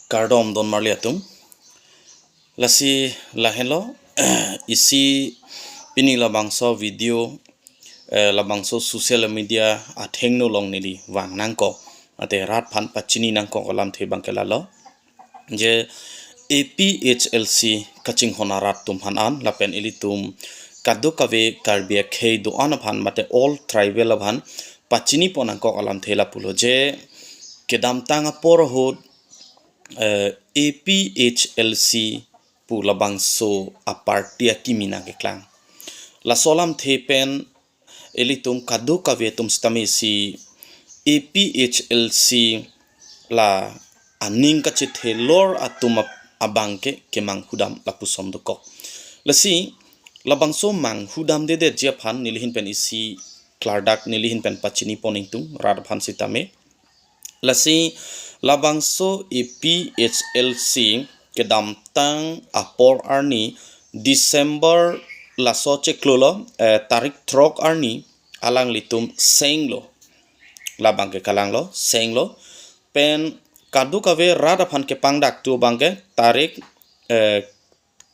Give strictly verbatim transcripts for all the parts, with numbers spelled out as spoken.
Kardom don marli atum. Lasi lahenlo isi pini labangso video, eh, labangso social media athengno along neli vang nangkok, ate rat aphan pachini nangkok alamthe abangke lalo. Je A P H L C kachinghon arat atum aphan an lapen ilitum kadokave Karbi akhei do-an aphan mate all tribal aphan pachini pon nangkok alamthe lapulo je kedamtang apor ahut, eh, A P H L C pu labangso a party akimi nangkeklang. Laso alamthe pen ilitum kadokave atum sitame si A P H L C la aning kachethelor atum ap-, abangke kemanghu dam lapuson dokok. Lasi labangso manghu damdedetji aphan neli ahin pen isi klardak neli ahin pen pachini pon ingtung rat aphan sitame. Lasi labangso A P H L C kedamtang apor arni December laso chiklo lo, eh, tarik throk arni alanglitum senglo. Labangke kalanglo, senglo. Pen kadokave rat aphan kepangdaktu abangke tarik, eh,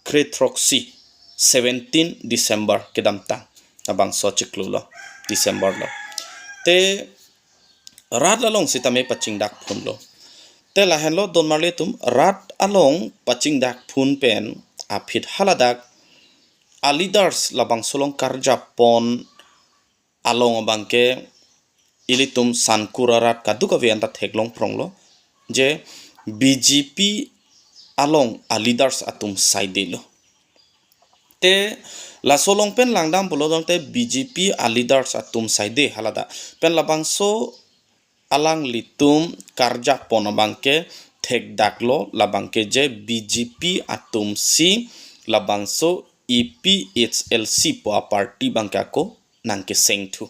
kre throksi, seventeen December kedamtang. Labangso chiklo lo, December lo. Te rat along sitame pachingdak phunlo. Te lahenlo don marli atum, rat along pachingdak phun pen aphi haladak a leaders labangso along karjap pon along abangke ilitum sankur arat kadokave anta theklong phronglo je B J P along a leaders atum saidelo. Te laso along pen langdam pulo tangte B J P a leaders atum saide haladak pen labangso alanglitum karjap pon abangke thekdaklo, labangke je B J P atum si labangso A P H L C pu a party abangke ako nangkesengthu.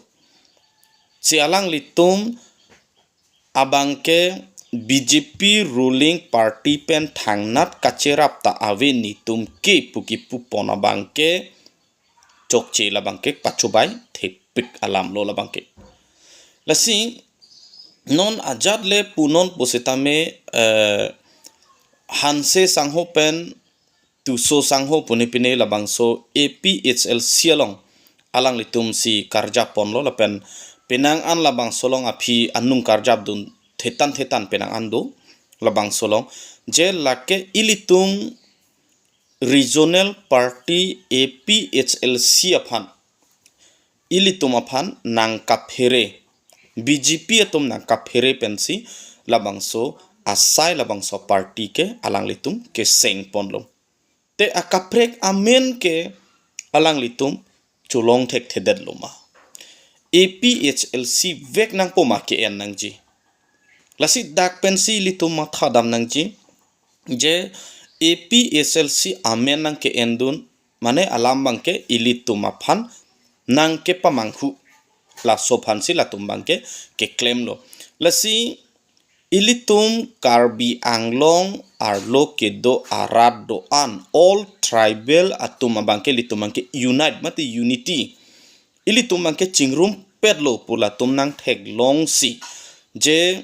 Si alanglitum abangke B J P ruling party pen thangnat kacherap ta ave netum ke pu kipu pon abangke chokche, labangke pachobai thepik alamlo labangke. Lasi non ajat le punon pusitame, eh, Hanse sangho pen Tuso sangho pune pine labangso A P H L C along alanglitum si karjap ponlo lapen penang an labangso along aphi anung karjap dun thetan thetan penang an do labangso along. Je lake ilitum regional party A P H L C aphan, ilitum aphan nangkaphere, B J P atum nangkaphere pensi labangso asai labangso party ke alanglitum keseng ponlo. Te akaprek amen ke alanglitum cholong thekthedetlo ma. A P H L C vek nangpo ma ke-en nangji. Lasi dak pensi ilitum matha dam nangji. Je A P H L C amen nangke-endun, mane alam abangke ilitum aphan nangkepamanghu, laso aphansi latum abangke keklemlo. Lasi ilitum Karbi Anglong arlo kedo arat do-an, all tribal atum abangke ilitum abangke unite mate unity, ilitum abangke chingrumpetlo pu latum nangtheklongsi je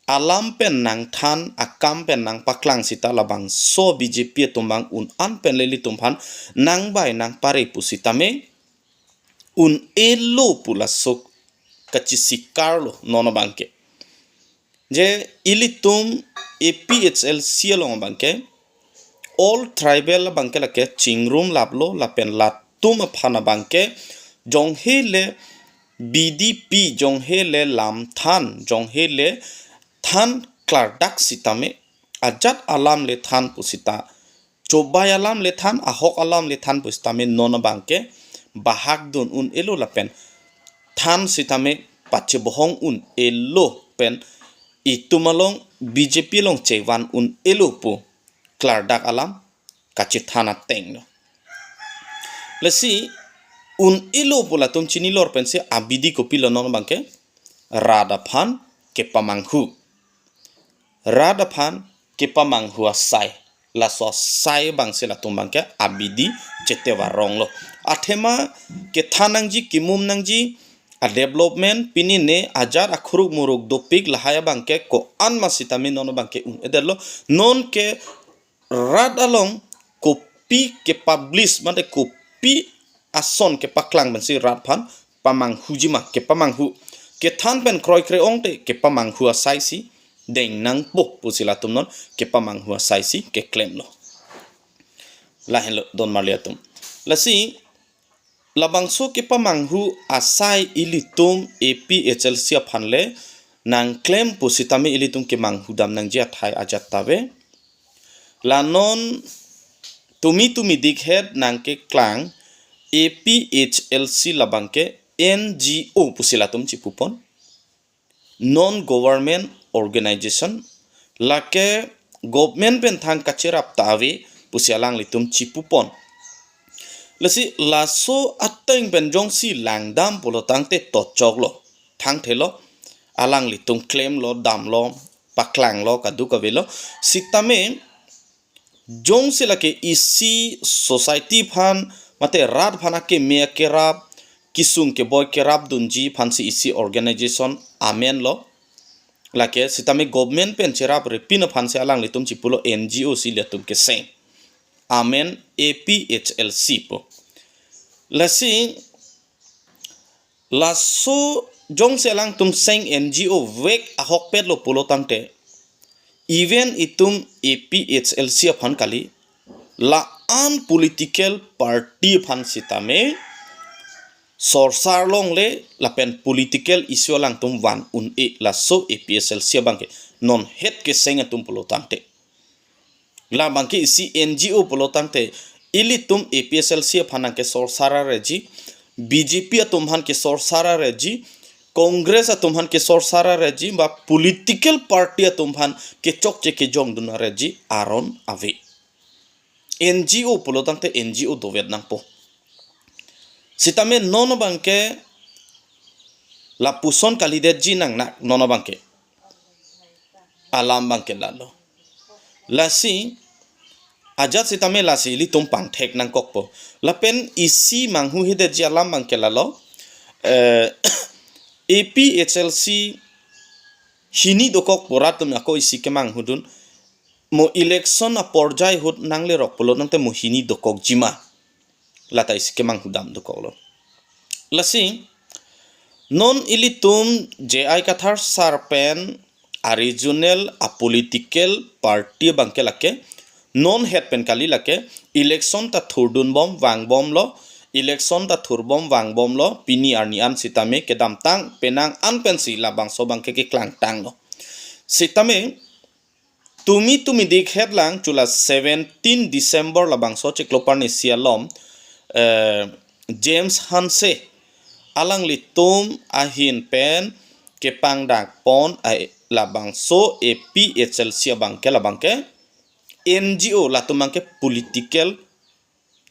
alam pen nangthan, akam pen nangpaklang sita labangso B J P atum abang un an pen le ilitum aphan nangbai nangpare pusitame un-elo pu laso kachisikarlo non abangke. Je ilitum A P H L C along abangke all tribal abangke lake chingrum laplo lapen latum aphan abangke jonghe le B D P jonghe le lam than, jonghe le than klardak sitame, ajat alam le than pusita, chobai alam le than, ahok alam le than pusitame non abangke bahak dun un-elo lapen than sitame pachebohong un-elo pen itum along B J P along chevan un-elo pu klardak alam kachethan atenglo. Lasi un-elo pu latum chinilor pensi abidi kopilo non abangke rat aphan kepamanghu. Rat aphan kepamanghu asai. Laso asai abangsi latum abangke abidi chetevaronglo. Athema kethan nangji, kimum nangji, a-development pini ne ajat akhuruk muruk dopik lahai abangke ko-an ma sitame non abangke un-edetlo. Nonke rat along kopi kepublish mate kopi ason kepaklang pensi rat aphan pamanghuji ma, kepamanghu. Kethan pen kroikre ongte kepamanghu asai si deng nangpo pusi latum non kepamanghu asai si keklemlo. Lahenlo don marli atum. Lasi labangso kepamanghu asai ilitum A P H L C aphan le nangklem pusitame ilitum kemanghu dam nangji athai ajat ta ave. La non tumi tumi dikhet nangkeklang A P H L C labangke N G O pusi latum chipupon, non government organization, lake government pen thang kacherap ta ave pusi alanglitum chipupon. Lasi laso ateng pen jongsi langdam pulo tangte tochoklo, thangthelo, alanglitum klemlo, damlo, paklanglo, kadokave lo. Sitame jongsi lake isi society aphan mate rat aphan akeme akerap, kesung keboi kerapdunji aphansi isi organization amenlo. Lake sitame government pen cherapripin aphansi alanglitum chipulo N G O si latum keseng. Amen A P H L C pu. Lasi laso jongsi alangtum seng N G O vek ahokpetlo pulo tangte, even itum A P H L C aphan kali, la-an political party aphan sitame sorsar longle lapen political issue alangtum van un-e, laso A P H L C abangke non het keseng atum pulo tangte. Labangke isi N G O pulo tangte, ilitum A P H L C aphan nangkesorsar areji, B J P atum aphan kesorsar areji, Congress atum aphan kesorsar areji, ba political party atum aphan kechokche kejongdun areji aron ave. N G O pulo tangte N G O dovet nangpo. Sitame non abangke lapuson kalidetji nangnak non abangke. Alam abangke lalo. Lasi, ajat sitame lasi ilitum pangthek nangkokpo. Lapen isi manghuhedetji alam abangke lalo. Eh, A P H L C hini dokok pu rat atum ako isi kemanghu dun. Mo election aporjai ahut nanglerok pulo tangte mo hini dokokji ma. Lata isi kemanghu dam dokoklo. Lasi, non ilitum J I Kathar sir pen a-regional a-political party abangke lake, non het pen kali lake, election ta thurdunbom vangbomlo, election ta thurbom vangbomlo, pini arni an sitame kedamtang penang an pensi labangso abangke keklangtanglo. Sitame, tumi tumi dikhet lang chula seventeen December labangso chiklo parni isi alom, eh, James Hanse alanglitum ahin pen kepangdakpon ai labangso A P H L C abangke labangke N G O latum abangke political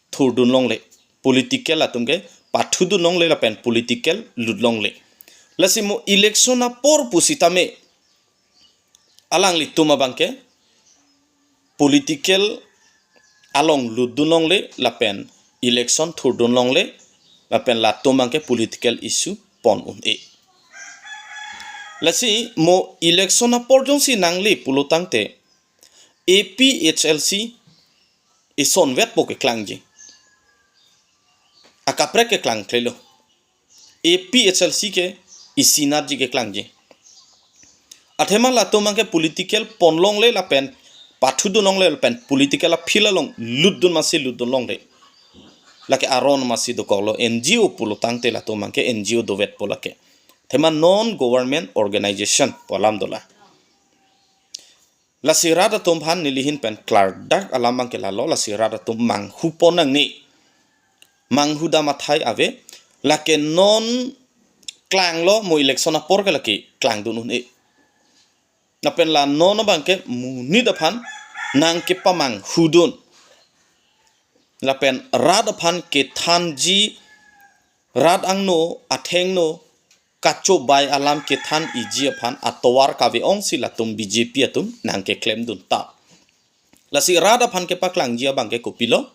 thurdun longle, political atum ke pathudun longle lapen political lut longle. Lasi mo election apor pusitame alanglitum abangke political along lutdun longle lapen election thurdun longle lapen latum abangke political issue pon un-e. Lasi mo election apor jongsi nangle pulo tangte A P H L C isonvetpo keklangji. Akaprek keklangklelo. A P H L C ke isinatji keklangji. Athema latum abangke political pon longle lapen pathudun longle lapen political a-field along lutdun masi lutdun longle. Lake aron masi dokoklo N G O pulo tangte latum abangke N G O dovetpo lake. Athema non government organization pu alam dola. Lasi rat atum aphan nelihin pen klardak alam abangke lalo, lasi rat atum manghupon nangne. Manghu dam athai ave, lake non klanglo mo election apor ke lake klangdun un-e. Lapen la non abangke monit aphan nangkepamanghudun. Lapen rat aphan kethanji, rat angno, athengno, kachobai alam kethan iji aphan atovar kave-ongsi latum B J P atum nangkeklemdun ta. Lasi rat aphan kepaklangji abangke kopilo,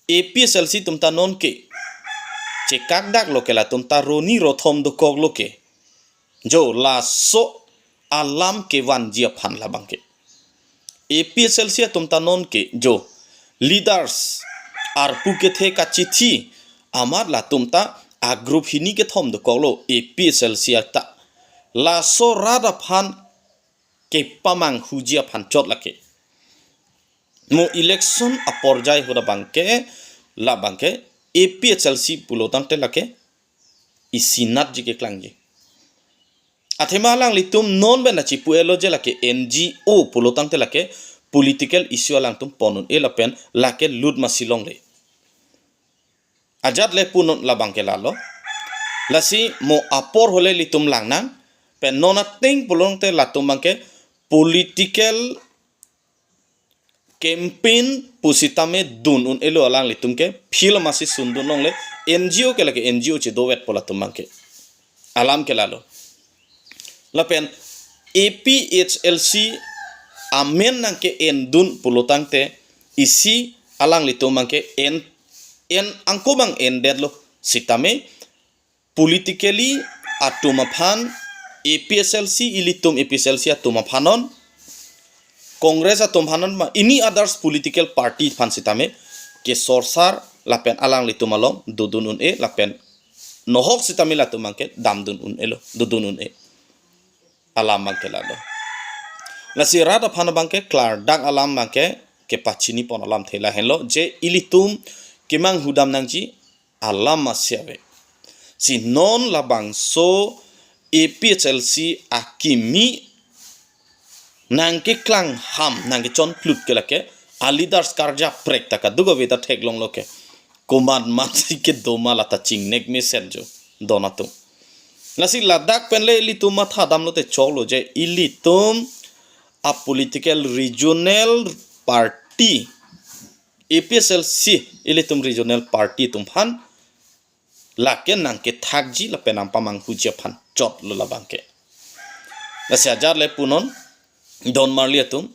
A P H L C atum ta nonke chekakdaklo ke latum ta roni rothom dokoklo ke. Jo laso alam kevanji aphan labang ke. A P H L C atum ta non ke jo leaders arpu kethe kachithi amat latum ta a group hini kethom dokoklo A P H L C ta. Laso rat aphan kepamanghuji aphan chot lake. Mo election aporjai ahut abang ke labang ke A P H L C pulo tangte lake isinatji keklangji. Athema alanglitum non pen achipu elo je lake N G O pulo tangte lake political issue alangtum pon un-e lapen lake lut masi longle. Ajat le punon labang ke lalo. Lasi mo apor hole ilitum langnang pen non ateng pulo tangte latum abang ke political campaign pusitame dun un-elo alanglitum ke, field masi sundun longle, N G O ke lake N G O chedovetpo latum abang ke. Alam ke lalo. Lapen A P H L C amen nangke-endun pulo tangte isi alanglitum abang ke en, en angko abang endetlo sitame politically atum aphan A P H L C ilitum A P H L C atum aphan non Congress atum aphan non ma any others political party aphan sitame kesorsar lapen alanglitum along dodun un-e lapen nohok sitame latum abang ke damdun un-elo, dodun un-e. Alam abang ke lalo. Lasi rat aphan abang ke klardak alam abang ke kepachini pon alamthe lahenlo je ilitum kemanghu dam nangji alam masi ave. Si non labangso A P H L C akimi nangkeklang ham nangkechon plut ke lake a leaders karjaprek ta kadokave ta theklonglo ke. Komat mat si kedoma lata chingnek mesen jo don atum. Lasi ladak pen le ilitum matha damlote choklo je ilitum a political regional party A P H L C ilitum regional party atum aphan lake nangkethakji lapen nangpamanghuji aphan chotlo labang ke. Lasi ajat le punon don marli atum,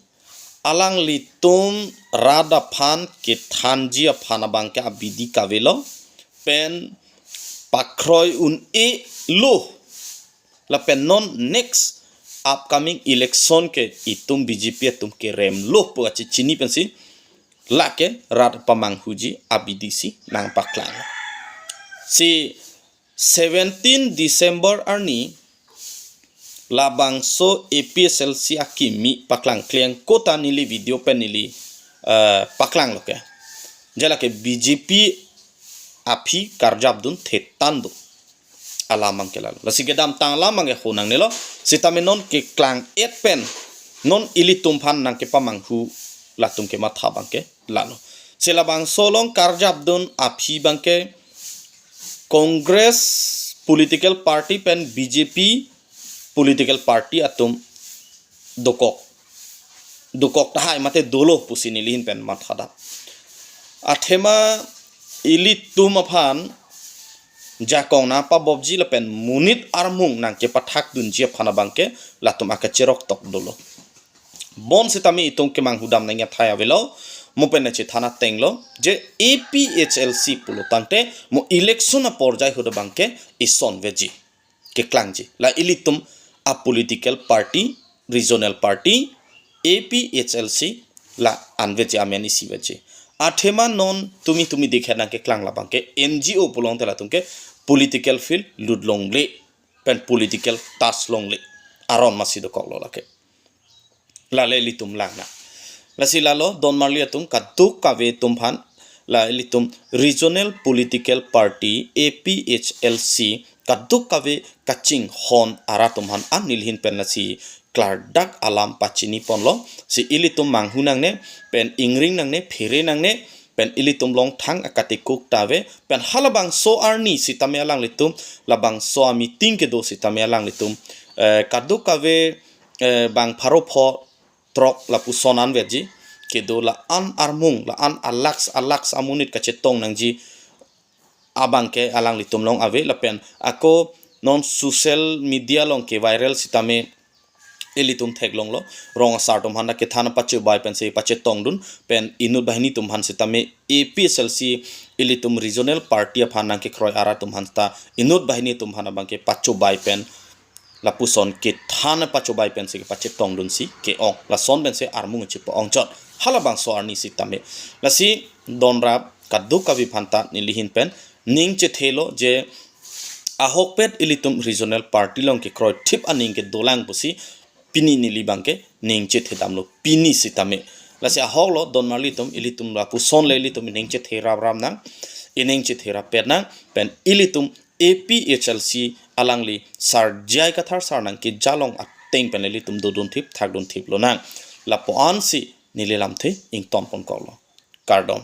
alanglitum rat aphan kethanji aphan abang ke abidi kavelo pen pakroi un-elo lapen non next upcoming election ke itum B J P atum keremlo pu kachechini pensi lake rat pamanghuji abidi si nangpaklang. Si seventeen December arni labangso A P H L C akimi paklang kleng kota neli video pen neli, eh, paklanglo ke. Je lake B J P aphi karjapdun thetan do. Alam abang ke lalo. Lasi kedamtang alam abang ke ho nangnelo. Sitame non keklang-et pen non ilitum aphan nangkepamanghu latum kematha abang ke lalo. Si labangso along karjapdun aphi abang ke Congress political party pen B J P political party atum dokok, dokok tahai mate dolo pusi neli ahin pen matha dam. Athema ilitum aphan jakong nangpabopji lapen monit armung nangkepathakdunji aphan abang ke latum akacherok tok dolo. Bonsitame itum kemanghu dam nangji athai avelo, mo pen nangchethan atenglo je A P H L C pulo tangte mo election aporjai ahut abang ke isonveji, keklangji. La ilitum a political party, regional party, A P H L C la anveji, amen isiveji. Athema non tumi tumi dikhe nangkeklang labang ke N G O pulo tangte latum ke political field lut longle pen political touch longle aron masi dokoklo lake. Lale ilitum langnang. Lasi lalo don marli atum kadokave atum aphan, la ilitum regional political party A P H L C kadokave kachinghon arat atum aphan an neli ahin pen lasi klardak alam pachini ponlo. Si ilitum manghu nangne, pen ingring nangne, phere nangne, pen ilitum longthang akatikuk ta ave, pen halabangso arni sitame alanglitum labangso a meeting kedo sitame alanglitum, eh, kadokave, eh, bang pharo pho throk lapuson anveji kedo, la-an armung, la-an alaks alaks amonit kachetong nangji abang ke alanglitum along ave lapen ako non social media along keviral sitame ilitum theklonglo, rong asar atum aphan ta kethan pachobai pensi pachetongdun, pen inut banghini atum aphan sitame A P H L C ilitum regional party aphan nangkekroi arat atum aphan ta inut banghini atum aphan abangke pachobai pen lapuson kethan pachobai pensi pachetongdunsi ke-ong. Lason pensi armung chipo-ong chot. Halabangso arni sitame. Lasi donrap kadokave aphan ta neli ahin pen ning chethelo je ahokpet ilitum regional party along kekroi thip aning kedolang pusi pini neli abangke ning chethedamlo pini sitame. Lasi ahoklo donmarlitum, ilitum lapuson le ilitum ning chethe rapram nang, ining chethe rappet nang, pen ilitum A P H L C alangli Sar J I Kathar sar nangkeja along ateng pen ilitum dodun thip thakdun thip lonang. Lapu-ansi neli lamthe ington ponkoklo. Kardom.